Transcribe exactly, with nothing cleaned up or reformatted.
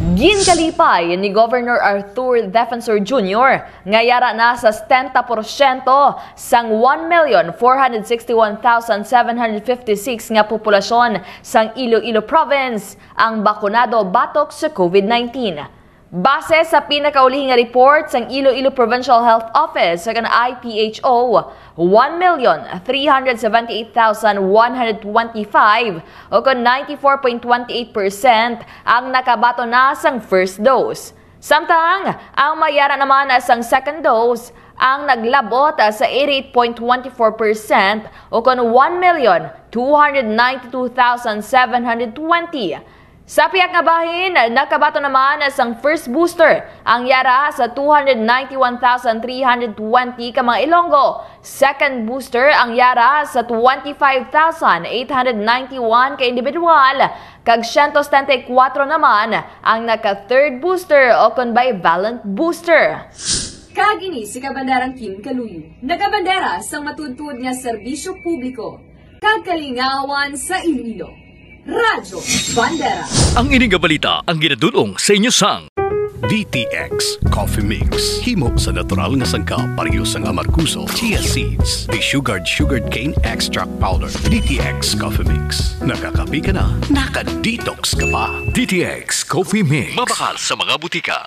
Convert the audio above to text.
Ginkalipay ni Governor Arthur Defensor Junior nga yara na sa setenta porsyento sang one million four hundred sixty-one thousand seven hundred fifty-six nga populasyon sang Iloilo Province ang bakunado batok sa COVID nineteen. Base sa pinakauli nga report sang Iloilo Provincial Health Office o kon I P H O, one million three hundred seventy-eight thousand one hundred twenty-five o kon ninety-four point twenty-eight percent ang nakabaton na sang first dose. Samtang ang may yara naman sang second dose ang naglab-ot sa eighty-eight point twenty-four percent o kon one million two hundred ninety-two thousand seven hundred twenty. Sa pihak nga bahin, nakabaton naman sang first booster ang yara sa two hundred ninety-one thousand three hundred twenty ka mga Ilonggo, second booster ang yara sa twenty-five thousand eight hundred ninety-one ka individual, kag siyento setenta y kuwatro naman ang naka-third booster o kon bivalent booster. Kag ini si Kabanderang Kim Kaluyo, nagabandera sang matuodtuod nga serbisyo publiko kag kalingawan sa Iloilo. Radyo Bandera. Ang ini nga balita ang ginadul-ong sa inyo sang D T X Coffee Mix. Himo sa natural nga sangkap, pareho sang amargoso, chia seeds, desugared sugarcane extract powder. D T X Coffee Mix. Nakakape ka na, naka-detox ka pa. D T X Coffee Mix. Mabakal sa mga butika.